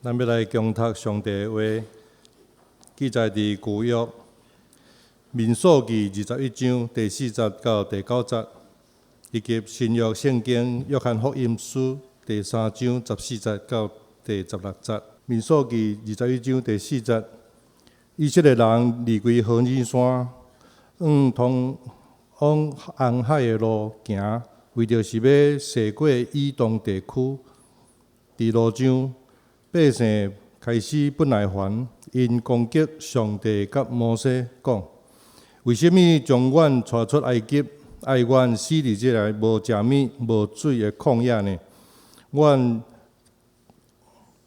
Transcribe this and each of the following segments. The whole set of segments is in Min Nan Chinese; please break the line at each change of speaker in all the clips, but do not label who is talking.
咱欲來恭讀上帝的話，記載佇舊約民數記21章第四節到第九節，以及新約聖經約翰福音書第三章十四節到第十六節。民數記二十一章第四節，以色列人離開何烈山，往通往紅海的路行，為著是欲踅過以東地區。佇路上，百姓開始不耐煩，𪜶攻擊上帝佮摩西，講：為啥物將阮帶出埃及，愛阮死佇這个無食物、無水的曠野呢？阮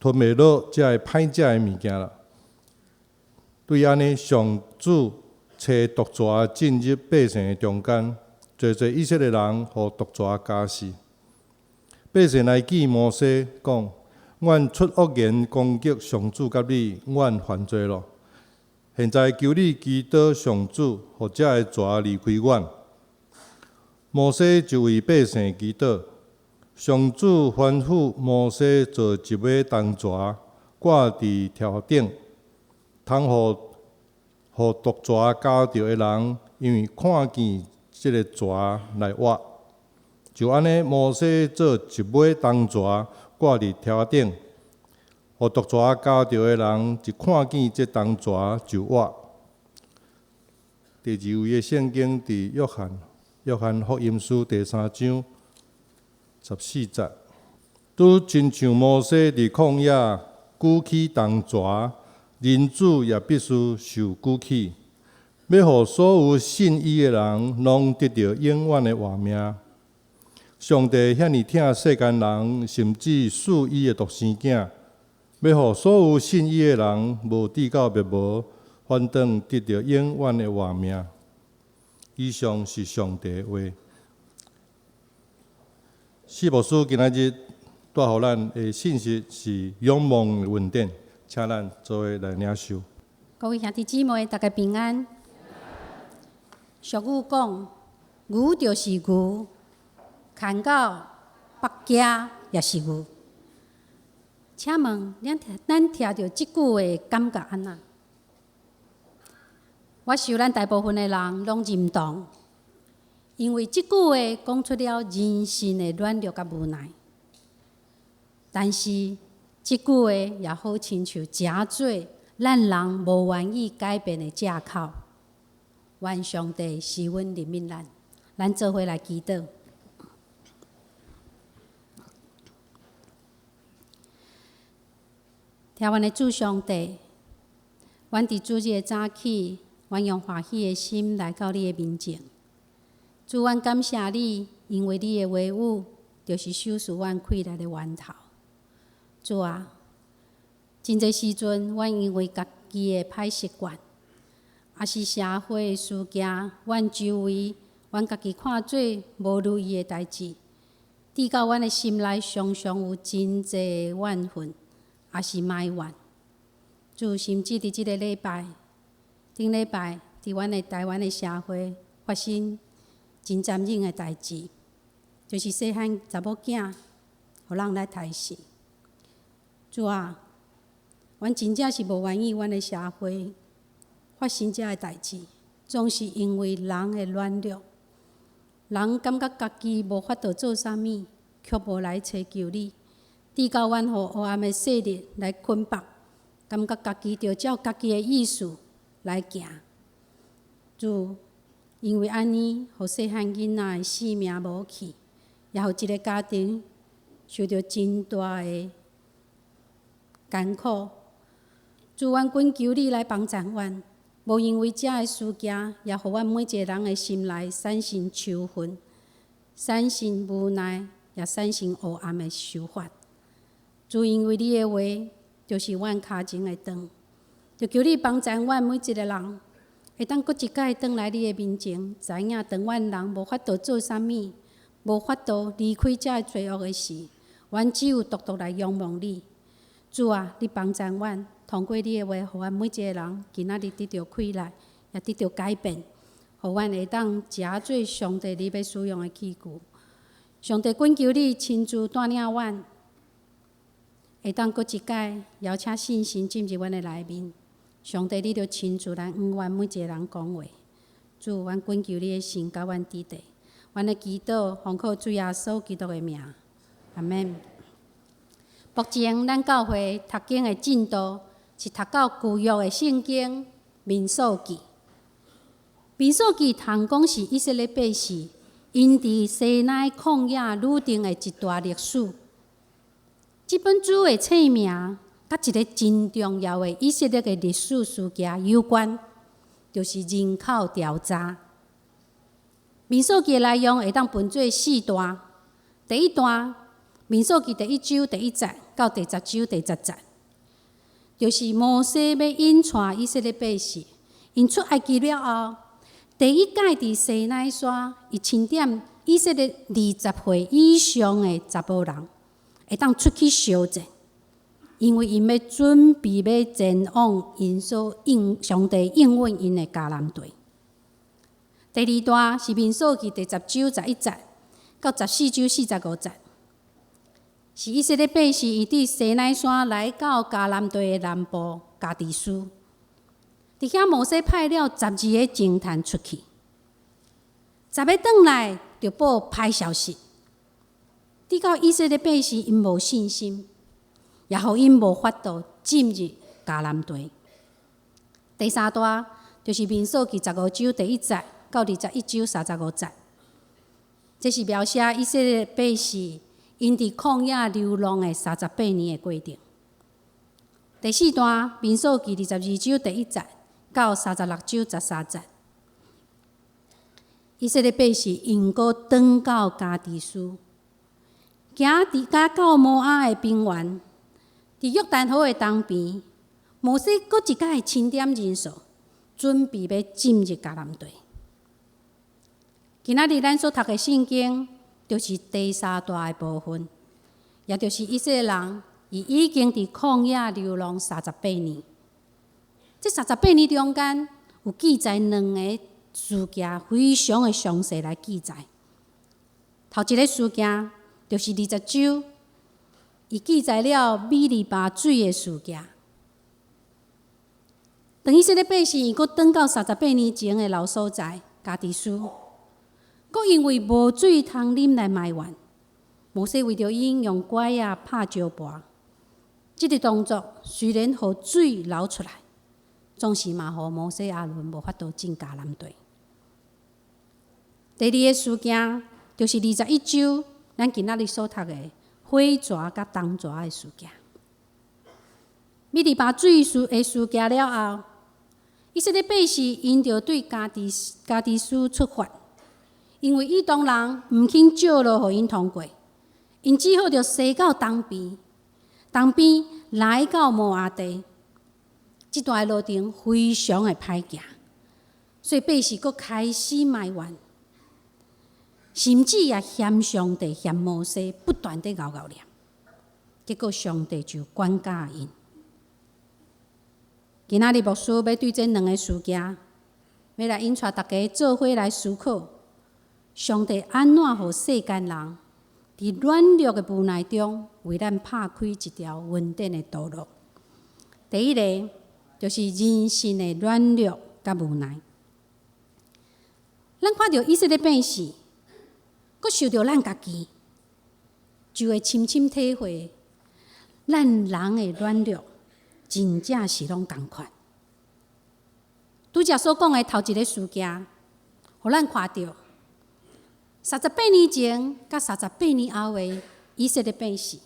吞袂落這个歹食的物件啦。對按呢，上主差毒蛇進入百姓的中間，濟濟以色列人予毒蛇咬死。百姓來見摩西，講：阮出惡言攻擊上主佮你，阮犯罪囉。現在求你祈禱上主，予這个蛇離開阮。摩西就為百姓祈禱，上主吩咐摩西做一尾銅蛇，掛佇柱頂，通予毒蛇咬著的人，因為看見這个蛇來活。就按呢，摩西做一尾銅蛇掛佇柱頂，予毒蛇咬著的人一看見這銅蛇就活。第二位的聖經佇約翰福音書第三章十四節，拄親像摩西佇曠野舉起銅蛇，人子也必須受舉起，欲予所有信伊的人攏得著永遠的活命。上帝遐爾疼世間人，甚至賜伊的獨生囝，欲予所有信伊的人無至到滅亡，反倒得著永遠的活命。以上是上帝的話。四牧師今仔日帶予咱的信息是仰望的恩典，請咱做伙來領受。
各位兄弟姊妹，大家平安。俗語講，牛就是牛，牽到北京也是牛。請問，咱聽著這句話感覺按怎？我想咱大部分的人攏認同，因為這句話講出了人性的軟弱佮無奈。但是，這句話也好親像誠濟咱人無願意改變的藉口。願上帝施恩憐憫咱，咱做伙來祈禱。疼阮的主上帝，阮佇主日的早起，阮用歡喜的心來到你的面前。主，阮感謝你，因為你的話語就是賞賜阮氣力的源頭。主啊，真濟時陣，阮因為家己的歹習慣，抑是社會的事件，阮周圍，阮家己看做無如意的代誌，致到阮的心內常常有真濟的怨恨，抑是埋怨。主，甚至佇這个禮拜，頂禮拜，佇阮的台灣的社會發生真殘忍的代誌，就是細漢查某囝，予人來刣死。主啊，阮真正是無願意阮的社會發生這个代誌，總是因為人的軟弱，人感覺家己無法度做啥物，卻無來尋求你，致到阮予黑暗的勢力來捆綁，感覺家己著照家己的意思來行。主，因為按呢，予細漢囡仔的性命無去，也予一个家庭受著真大的艱苦。主，阮懇求你來幫贊阮，無因為這个事件，也予阮每一个人的心內產生仇恨、產生無奈，也產生黑暗的想法。主，因為你的話就是阮跤前的燈，就求你幫贊阮每一个人，會當閣一擺轉來你的面前，知影當阮人無法度做啥物，無法度離開這个罪惡的時，阮只有獨獨來仰望你。主啊，你幫贊阮，通過你的話，予阮每一个人今仔日得著氣力，也得著改變，予阮會當誠做上帝你欲使用的器具。上帝，懇求你親自帶領阮，會當閣一擺邀請聖神進入阮的內面。上帝，你著親自來向阮每一个人講話。主，阮懇求你的聖靈佮阮佇咧。阮的祈禱，奉靠主耶穌基督的名，阿們。目前咱教會讀經的進度是讀到舊約的聖經民數記。民數記通講是以色列百姓𪜶佇西奈曠野旅程的一段歷史。這本書的冊名，佮一个真重要的以色列的歷史事件有關，就是人口調查。民數記的內容會當分做四段。第一段，民數記第一章第一節到第十章第十節，就是摩西欲引帶以色列百姓，𪜶出埃及了後，第一擺佇西奈山，伊欽點以色列20歲以上的查埔人，會當出去相戰，因為𪜶欲準備欲前往𪜶所應上帝應允𪜶的迦南地。第二段是民數記第十章11節到14章45節，是以色列百姓伊佇西奈山來到迦南地的南部加低斯，佇遐摩西派了十二個偵探出去，十个轉來就報歹消息，直到以色列百姓𪜶無信心，也予𪜶無法度進入迦南地。第三段就是民數記15章第1節到21章35節，這是描寫以色列百姓𪜶佇曠野流浪的三十八年的過程。第四段民數記22章第1節到36章13節，以色列百姓𪜶閣轉到加低斯，行佇行到摩押的平原，佇約旦河的東邊，摩西閣一擺清點人數，準備欲進入迦南地。今仔日咱所讀的聖經，就是第三段的部分，也就是以色列人伊已經佇曠野流浪三十八年。這三十八年中間，有記載兩个事件，非常的詳細來記載。頭一个事件就是二十章，伊記載了米利巴水的事件。當以色列百姓伊閣轉到三十八年前的老所在加低斯，閣因為無水通啉來埋怨，摩西為著𪜶用拐仔拍石盤，這个動作雖然予水流出來，總是嘛予摩西亞倫無法度進迦南地。第二个事件就是21章，咱今仔日所讀的火蛇佮銅蛇的事件。米利巴水事的事件了後，以色列百姓𪜶就對加低斯出發，因為以東人毋肯借路予𪜶通過，𪜶只好著西到東邊，東邊來到摩押地。這段路程非常的歹行，所以百姓閣開始埋怨，甚至也嫌上帝、嫌摩西，不斷佇𠢕𠢕念。結果上帝就管教𪜶。今仔日牧師欲對這兩个事件，欲來引帶大家做伙來思考：上帝按怎予世間人佇軟弱的無奈中，為咱拍開一條恩典的道路。第一个就是人性的軟弱佮無奈。咱看著以色列百姓，閣想著咱家己，就會深深體會，咱人的軟弱，真正是攏仝款。拄才所講的頭一个事件，予咱看著三十八年前佮三十八年後的以色列百姓，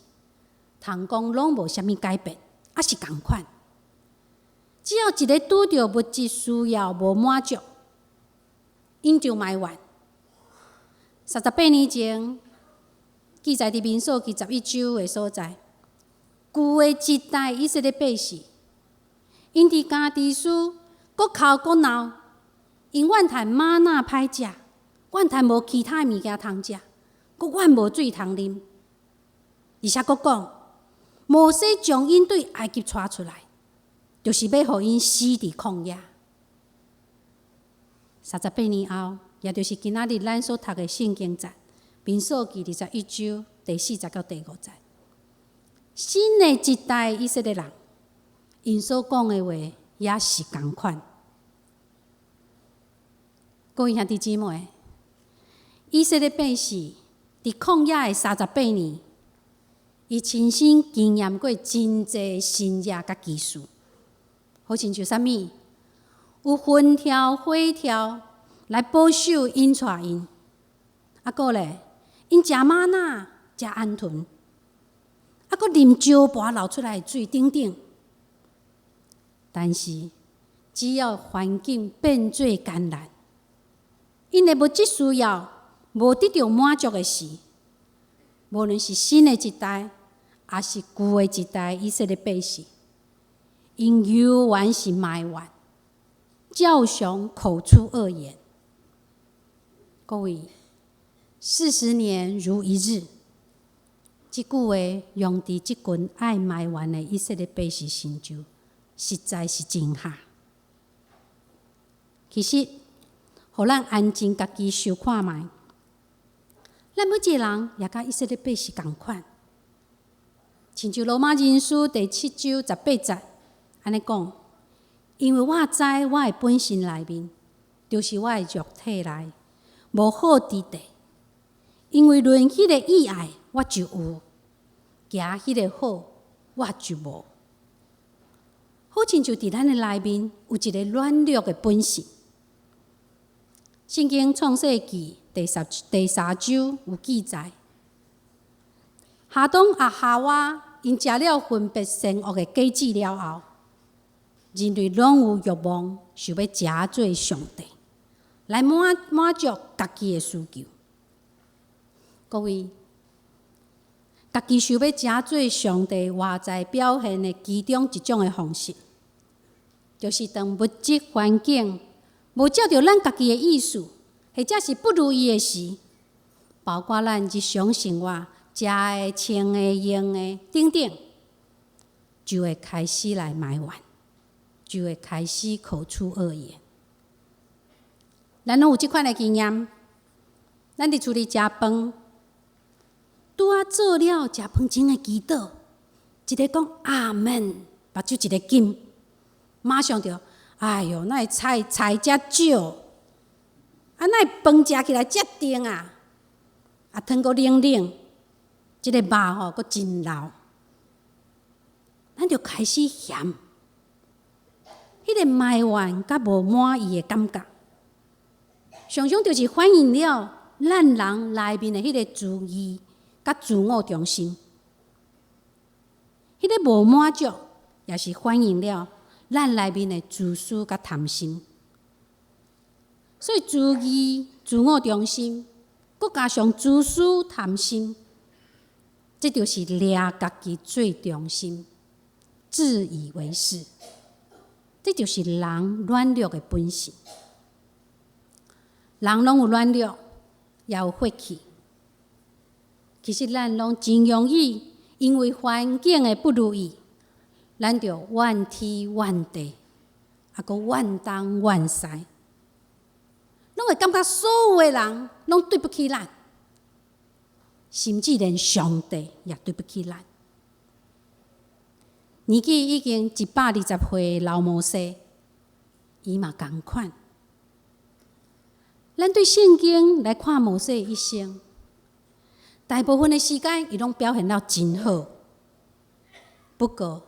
通講攏無啥物改變，猶是仝款。只要一个拄著物質需要無滿足，𪜶就埋怨。三十八年前，記載佇民數記十一章的所在，舊的一代以色列百姓，𪜶佇加低斯閣哭閣鬧，𪜶怨嘆嗎哪歹食，怨嘆無其他的物件通食，閣怨無水通啉，而且閣講，摩西將𪜶對埃及帶出來，就是欲予𪜶死佇曠野。三十八年後，也就是今仔日咱所讀的聖經節，民數記21章第4節到第5節。新的一代以色列人，𪜶所講的話也是仝款。各位兄弟姊妹，以色列百姓佇曠野的38年，伊親身經驗過真濟神蹟佮奇事，好親像啥物？有雲柱、火柱來保守𪜶帶𪜶，啊閣咧，𪜶食嗎哪、食鵪鶉，啊閣啉石盤流出來的水等等。但是，只要環境變做艱難，𪜶的物質需要無得著滿足的時，無論是新的一代，抑是舊的一代以色列百姓，𪜶猶原是埋怨，照常口出惡言。各位，40年如一日，這句話用佇這群愛埋怨的以色列百姓身上，實在是真合。其實，予咱安靜家己想看覓，咱每一个人也佮以色列百姓仝款。親像羅馬人書第七章十八節按呢講，因為我知我的本性內面，就是我的肉體內無好佇地，因為論彼个意愛，我就有；行彼个好，我就無。好親像佇咱的內面有一個軟弱的本性。聖經創世記第三章有記載，亞當和夏娃𪜶食了分別善惡的果子了後，人類攏有欲望，想欲成做上帝，來滿足家己的需求。各位，家己想欲成做上帝外在表現的其中一種的方式，就是當物質環境無照著咱家己的意思，或者是不如意的時，包括咱日常生活食的、穿的、用的等等，就會開始來埋怨，就會開始口出惡言。咱攏有這款的經驗，咱佇厝裡食飯，拄仔做了食飯前的祈禱，一个講阿門，目睭一个金，馬上就，哎喲，哪會菜遮少？啊，哪會飯食起來遮甜啊？啊，湯閣冷冷，這个肉吼閣真老，咱就開始嫌，彼个埋怨佮無滿意的感覺，常常就是反映了咱人內面的彼个自義佮自我中心，彼个無滿足，也是反映了咱內面的自私佮貪心。所以自義、自我中心，閣加上自私、貪心，這就是掠家己做中心，自以為是。這就是人軟弱的本性。人攏有軟弱，也有血氣。其實咱攏真容易，因為環境的不如意，咱就怨天怨地，抑閣怨東怨西，攏會感覺所有的人攏對不起咱，甚至連上帝也對不起咱。年紀已經120歲的老摩西，伊嘛仝款。咱對聖經來看摩西一生，大部分的時間伊攏表現了真好。不過，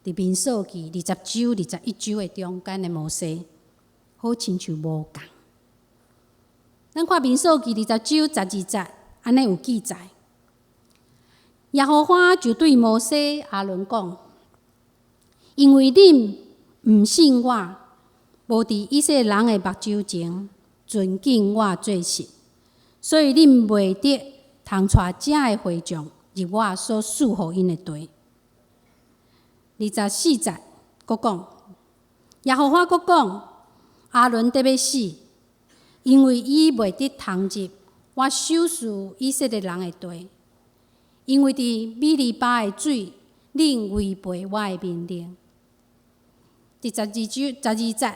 佇民數記二十章、21章的中間的摩西，好親像無仝。咱看民數記二十章12節，按呢有記載。耶和華就對摩西、亞倫講：因為恁毋信我，無佇以色列人的目睭前尊敬我做實，所以恁袂得通帶遮的會眾入我所賜予𪜶的地。24節閣講，耶和華閣講，亞倫得欲死，因為伊袂得通入我賞賜以色列人的地，因為佇米利巴的水，恁違背我的命令。佇12章12節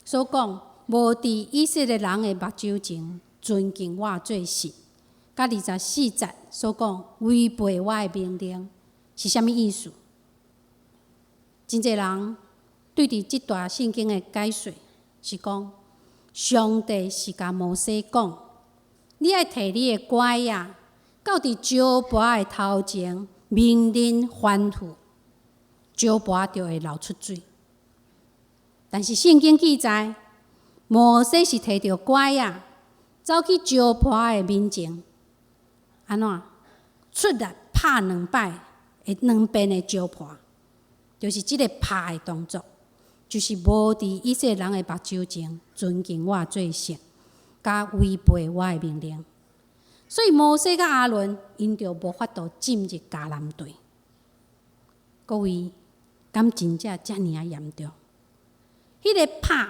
所講，無佇以色列人的目睭前尊敬我做實，佮24節所講違背我的命令，是啥物意思？真濟人對佇這段聖經的解說是講，上帝是共摩西講，你愛提你的拐仔，到佇石磐的頭前，命令吩咐，石磐就會流出水。但是聖經記載，摩西是提著拐仔，走去石磐的面前，按怎出力拍兩擺，的兩邊的石磐，就是這个拍的動作，就是無佇以色列人的目睭前尊敬我做聖，佮違背我的命令。所以摩西佮亞倫𪜶就無法度進入迦南地。各位，敢真正遮爾仔嚴重？彼个拍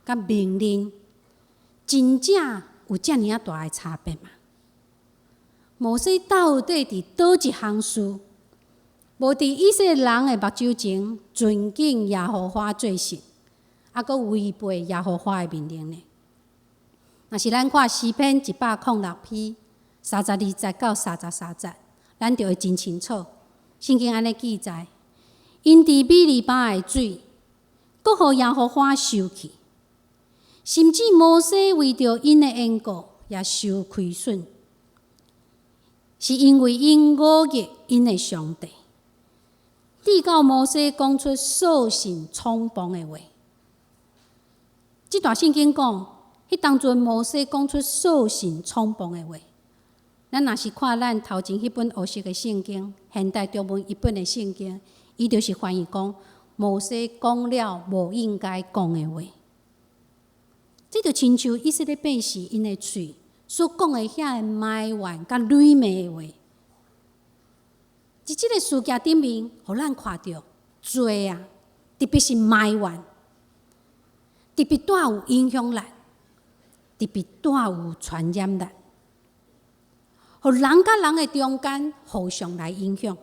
佮命令，真正有遮爾仔大的差別嗎？摩西到底佇佗一項事，無佇以色列人的目睭前尊敬耶和華做聖，猶閣違背耶和華的命令呢？若是咱看詩篇106篇32節到33節，咱就會真清楚。聖經按呢記載，𪜶佇米利巴的水，閣予耶和華受氣，甚至摩西為著𪜶的緣故，也受虧損，是因為𪜶忤逆𪜶的上帝。直到摩西講出喪心衝動的話，這段聖經講，彼當陣摩西講出喪心衝動的話。咱若是看咱頭前彼本烏色的聖經，現代中文譯本的聖經，伊就是翻譯講摩西講了無應該講的話。這就親像以色列百姓𪜶的喙所講的遐个埋怨佮詈罵的話。佇這个事件頂面，予咱看著罪啊，特別是埋怨，特別大有影響力，特別大有傳染力，予人佮人的中間互相來影響。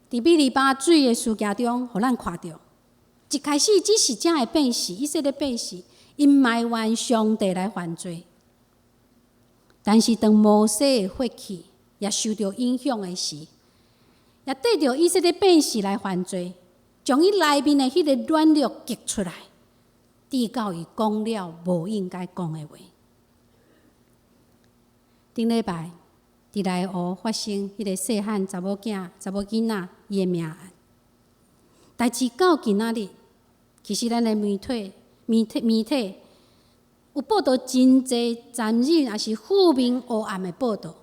佇米利巴水的事件中，予咱看著，一開始只是遮的百姓，以色列百姓，𪜶埋怨上帝來犯罪，但是當摩西的血氣也受著影響的時，也綴著以色列百姓來犯罪，將伊內面的彼个軟弱激出來，直到伊講了無應該講的話。頂禮拜佇內湖發生彼個細漢查某囝、查某囡仔伊的命案，代誌到今仔日，其實咱的媒體、媒體、媒體有報導真濟殘忍抑是負面烏暗的報導。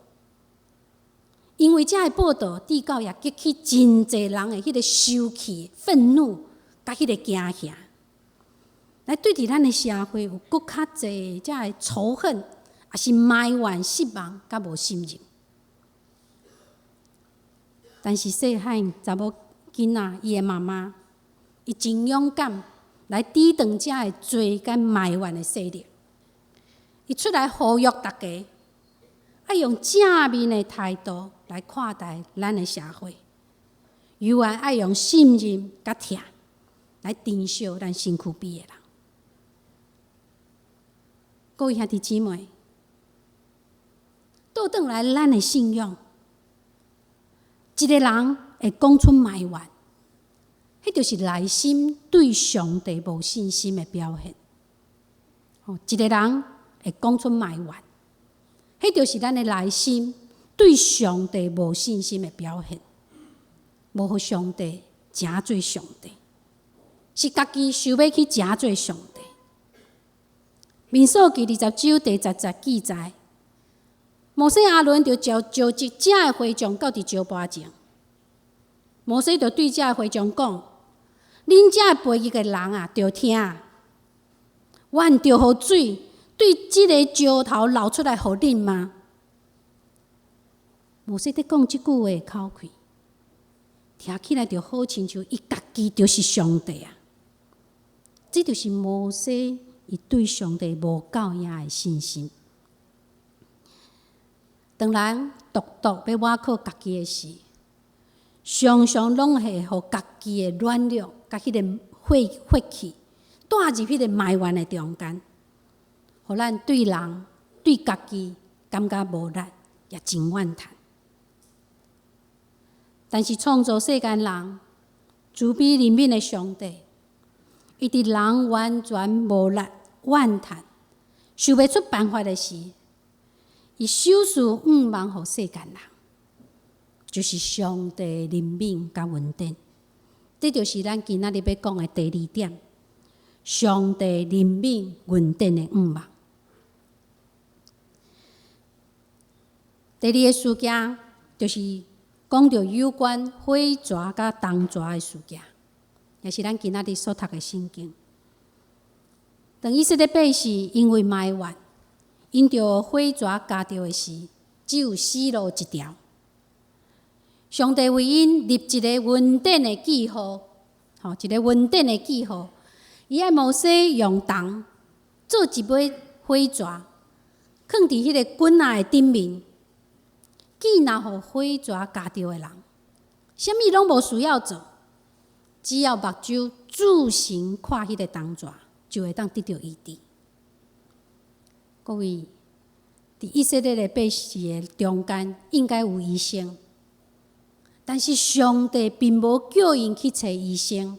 因為這个報導，直到也激起真濟人的彼個生氣、憤怒，佮彼個驚嚇，來對佇咱的社會有閣較濟這个仇恨，抑是埋怨、失望，佮無信任。但是細漢查某囡仔，伊的媽媽，伊真勇敢來抵擋這个罪佮埋怨的勢力，伊出來呼籲大家，愛用正面的態度來看待咱的社會，猶原愛用信任佮疼來珍惜咱身軀邊的人。各位兄弟姊妹，倒轉來咱的信仰，一个人會講出埋怨，彼就是內心對上帝無信心的表現。一个人會講出埋怨，彼就是咱的內心對上帝無信心的表現，無予上帝成做上帝，是家己想欲去成做上帝。民數記20章第10節記載，摩西亞倫就召召集遮的會眾到佇石磐前，摩西就對遮的會眾講：恁遮的悖逆的人啊，著聽，阮著予水對這个石頭流出來予恁嗎？摩西佇講這句話的口氣，聽起來就好親像伊家己就是上帝啊！這就是摩西伊對上帝無夠影的信心。當人獨獨欲倚靠家己的時，常常攏會予家己的軟弱佮彼个血血氣帶入彼个埋怨的中間，予咱對人對家己感覺無力，也真怨嘆。但是創造世間人，慈悲憐憫的上帝，伊佇人完全無力、怨嘆，想袂出辦法的時，伊賞賜向望予世間人，就是上帝憐憫佮恩典。這就是咱今仔日欲講的第二點：上帝憐憫恩典的向望。第二个事件就是講著有關火蛇佮銅蛇的事件，也是咱今仔日所讀的聖經。當以色列百姓因為埋怨，𪜶著火蛇咬著的時，只有死路一條。上帝為𪜶立一个恩典的記號，吼，一个恩典的記號。伊愛摩西用銅做一尾火蛇，囥佇彼个棍仔的頂面。見若予火蛇咬著的人，啥物攏無需要做，只要目睭注神看彼个銅蛇，就會當得著醫治。各位，佇以色列的百姓的中間，應該有醫生，但是上帝並無叫𪜶去揣醫生，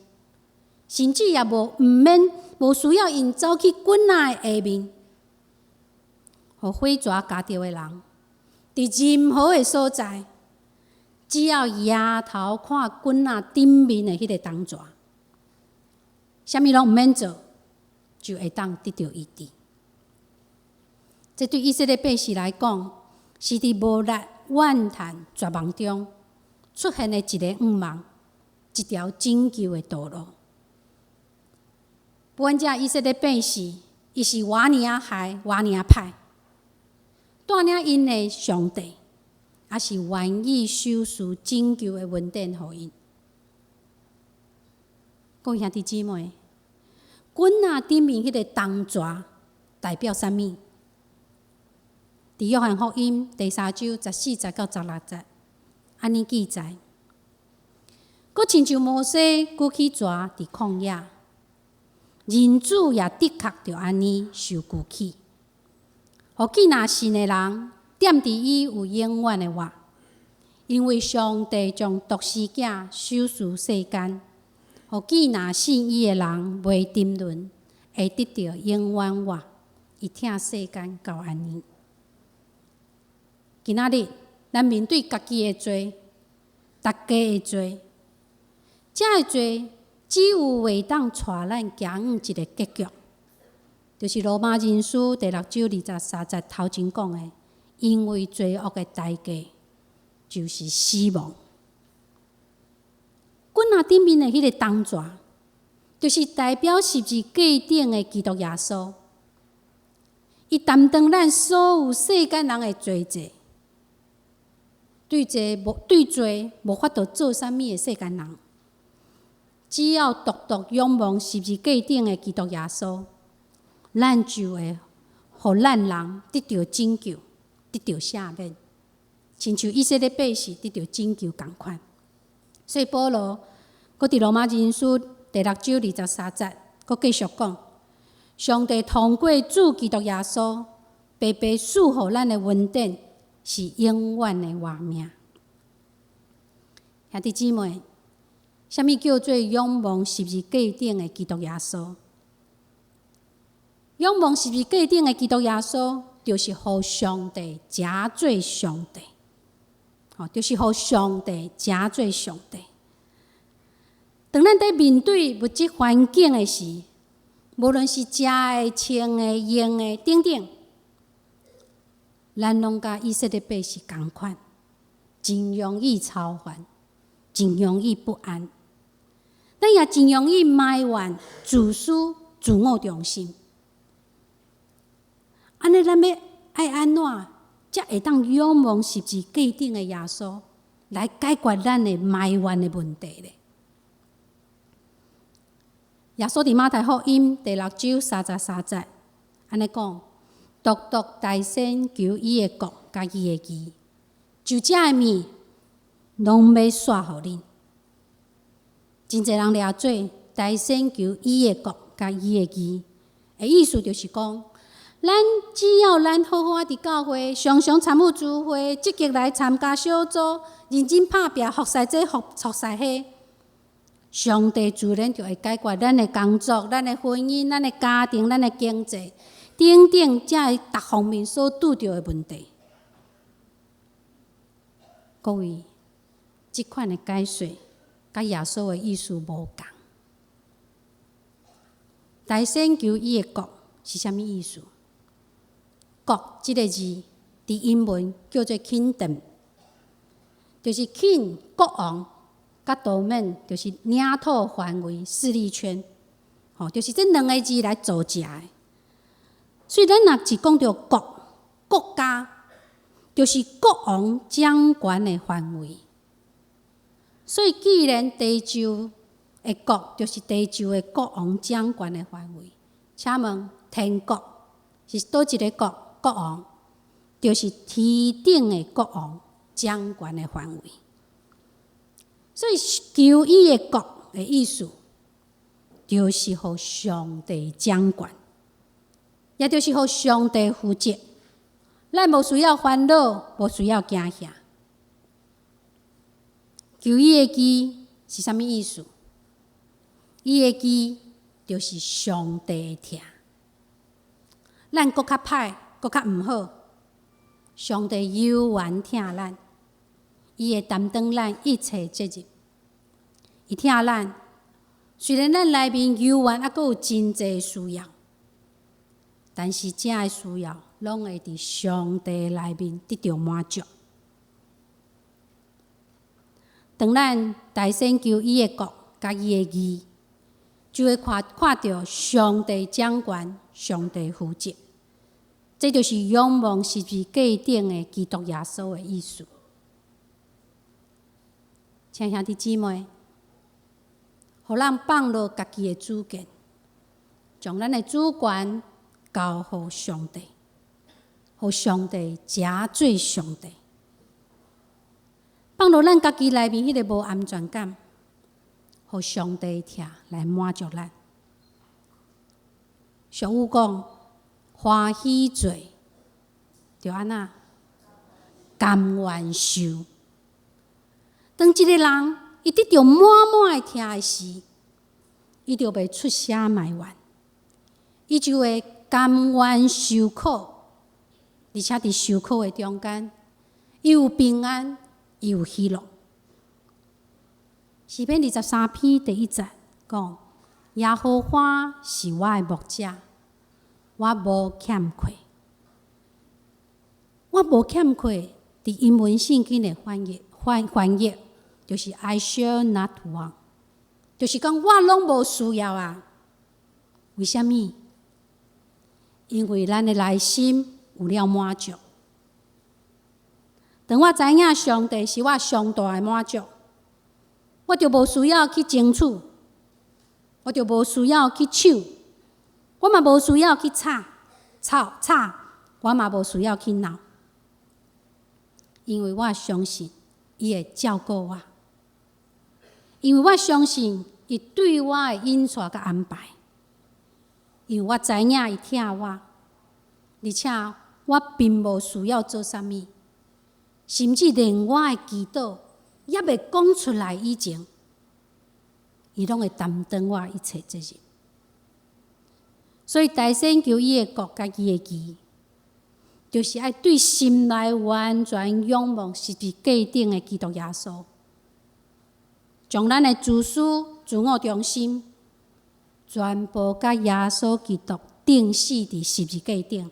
甚至也無毋免無需要𪜶走去棍仔的下面，予火蛇咬著的人。佇任何的所在，只要抬頭看棍仔頂面的彼个銅蛇，啥物攏毋免做，就會當得著醫治。這對以色列百姓來講，是佇無力、怨嘆、絕望中出現的一个向望，一條拯救的道路。不管這以色列百姓，伊是偌爾仔害，偌爾仔歹。帶領𪜶的上帝，也是願意賞賜拯救的恩典予𪜶。各位兄弟姊妹，棍仔頂面彼个銅蛇代表啥物？佇約翰福音第三章14節到16節，按呢記載：閣親像摩西舉起蛇佇曠野，人子也的確著按呢受舉起。予見若信的人，踮佇伊有永遠的活，因為上帝將獨生子賞賜世間，予見若信伊的人袂沉淪，會得著永遠活。伊疼世間到按呢。今仔日，咱面對家己的罪，大家的罪，這个罪只有會當帶咱行往一个結局。就是羅馬人書第六章23節頭前講的，因為罪惡的代價就是死亡。棍仔頂面的彼个銅蛇，就是代表十字架頂的基督耶穌，伊擔當咱所有世間人的罪債，對罪無法度做啥物的世間人，只要獨獨仰望十字架頂的基督耶穌，咱就會予咱人得著拯救，得著赦免，親像以色列百姓得著拯救仝款。所以保羅閣佇羅馬人書第六章23節，閣繼續講：上帝通過主基督耶穌，白白賜予咱的恩典，是永遠的活命。兄弟姊妹，啥物叫做仰望十字架頂的基督耶穌？仰望十字架頂的基督耶穌，就是予上帝成做上帝，吼，就是予上帝成做上帝。當咱佇面對物質環境的時，無論是食的、穿的、用的等等，咱攏佮以色列百姓仝款，真容易操煩，真容易不安。咱也真容易埋怨、自私、自我中心。按呢，咱欲愛按怎才會當仰望十字架頂的耶穌來解決咱的埋怨的問題咧？耶穌佇馬太福音第六章33節按呢講：獨獨大先求伊的國佮伊的義，就這个物攏欲煞予恁。真濟人掠做大先求伊的國佮伊的義的意思，就是講，咱只要咱好好仔佇教會，常常參與聚會，積極來參加小組，認真拍拚服侍這服侍彼，上帝自然就會解決咱的工作、咱的婚姻、咱的家庭、咱的經濟等等，這个各方面所拄著的問題。各位，這款的解說，佮耶穌的意思無仝。大先求伊的國是啥物意思？國這个字佇英文叫做 kingdom，就是 king 國王，佮 domain 就是領土範圍、勢力圈，吼，就是這兩个字來組成的。所以咱若是講著國國家，就是國王掌權的範圍。所以既然地上的國就是地上的國王掌權的範圍，請問天國是佗一个國？國王就是天頂的國王掌權的範圍。所以求伊的國的意思，就是予上帝掌權，也就是予上帝負責。咱無需要煩惱，無需要驚嚇。求伊的義是啥物意思？伊的義就是上帝的疼。咱閣較歹，閣較毋好，上帝猶原疼咱，伊會擔當咱一切責任。伊疼咱，雖然咱內面猶原猶閣有真濟需要，但是這个需要攏會佇上帝內面得著滿足。當咱大先求伊的國佮伊的義，就會看看著上帝掌權，上帝負責。這就是仰望十字架頂的基督耶穌的意思。親兄弟姊妹，予咱放落家己的主見，將咱的主權交予上帝，予上帝成做上帝。放落咱家己內面彼个無安全感，予上帝疼來滿足咱。俗語講，歡喜做，就按怎甘願受。當一个人伊得著滿滿的疼的時，伊就袂出聲埋怨，伊就會甘願受苦，而且佇受苦的中間，伊有平安，伊有喜樂。詩篇23篇第一節講：耶和華是我的牧者，我無欠缺。我無欠缺，佇英文聖經的翻譯就是 I shall not want，就是講我攏無需要啊。為啥物？因為咱的內心有了滿足。當我知影上帝是我上大的滿足，我就無需要去爭取，我就無需要去搶，我嘛無需要去吵吵吵，我嘛無需要去鬧，因為我相信伊會照顧我，因為我相信伊對我的引帶佮安排，因為我知影伊疼我，而且我並無需要做啥物，甚至連我的祈禱猶未講出來以前，伊攏會擔當我一切責任。所以大先求伊的國佮伊的義，就是愛對心內完全仰望十字架頂的基督耶穌，將咱的自私、自我中心，全部佮耶穌基督釘死佇十字架頂，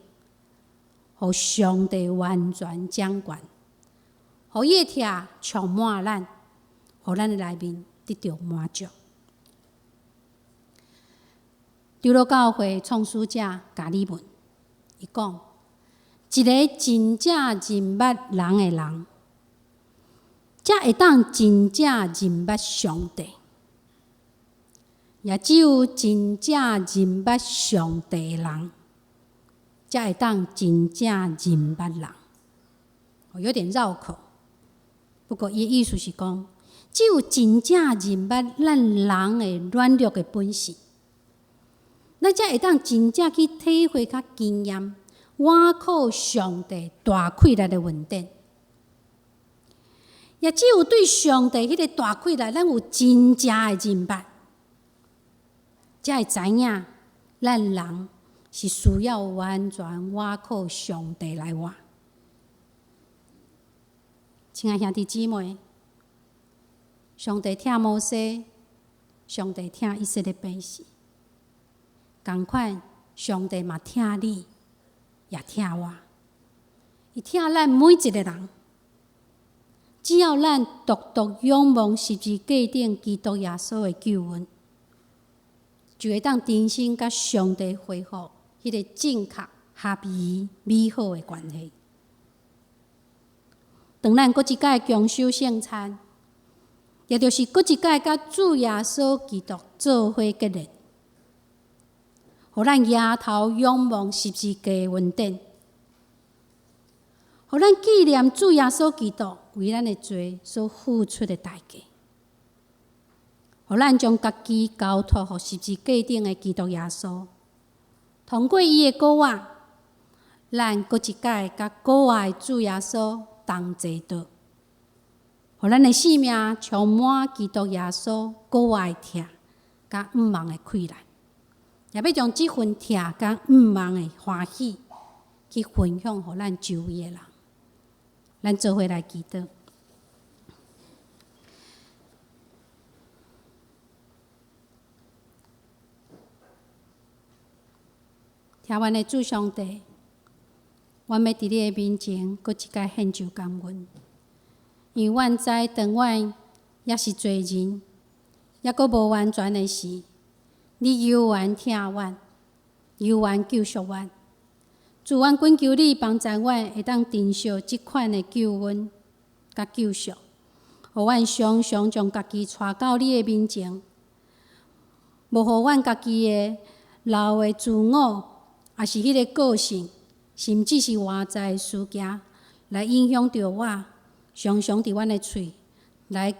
予上帝完全掌權，予伊的疼充滿咱，予咱的內面得著滿足。長老教會創始者加爾文，伊講：一个真正認捌人的人，才會當真正認捌上帝。也只有真正認捌上帝的人，才會當真正認捌人。有點繞口，不過伊的意思是講，只有真正認捌咱人的軟弱的本性，咱才會當真正去體會佮經驗。倚靠上帝大氣力的恩典。也只有對上帝彼個大氣力，咱有真正的認捌，才會知影咱人是需要完全倚靠上帝來活。親愛兄弟姊妹，上帝疼摩西，上帝疼以色列百姓，仝款上帝嘛疼你，也疼我，伊疼咱每一个人。只要咱獨獨仰望十字架頂基督耶穌的救恩，就會當重新佮上帝恢復彼个正確、合宜、美好的關係。當咱閣一擺共守聖餐，也就是閣一擺佮主耶穌基督做伙結連，予咱抬頭仰望十字架的恩典，予咱紀念主耶穌基督為咱的罪所付出的代價，予咱將家己交託予十字架頂的基督耶穌，通過伊的膏抹，咱閣一擺佮膏抹的主耶穌同齊倒，予咱的生命充滿基督耶穌膏抹的疼佮毋忘的氣力，也欲將這份疼佮毋忘的歡喜去分享予咱周圍的人。咱做伙來祈禱。疼阮的主上帝，阮欲佇你的面前，閣一擺獻上感恩，因為阮知當阮猶是罪人，猶閣無完全的時，你猶原疼阮，猶原救贖阮。主，阮懇求你幫助阮，會當珍惜這款的救恩佮救贖，予阮常常將家己帶到你的面前，無予阮家己的老的自我，抑是彼个個性，甚至是外在的事件來影響著我，常常佇阮的喙來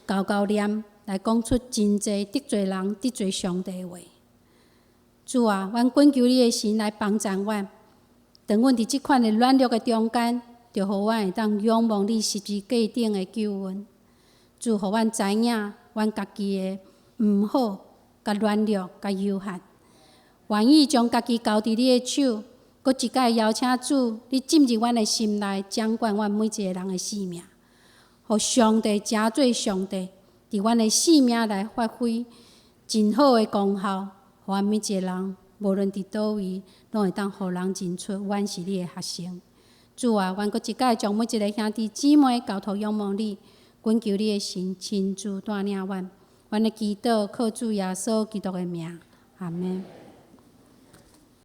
厚厚念，來講出真濟得罪人、得罪上帝的話。主啊，阮懇求你的神來幫助阮。當阮佇這款的軟弱的中間，就予阮會當仰望你十字架頂的救恩。主，予阮知影，阮家己的毋好、佮軟弱、佮有限，願意將家己交佇你的手，閣一擺邀請主，你進入阮的心內，掌管阮每一个人的生命。予上帝成做上帝，佇阮的生命內發揮真好的功效，予阮每一个人，無論佇佗位，攏會當予人認出阮是你的學生。主啊，阮閣一擺將每一个兄弟姊妹交託仰望你，懇求你的神親自帶領阮。阮的祈禱靠主耶穌基督的名，阿們。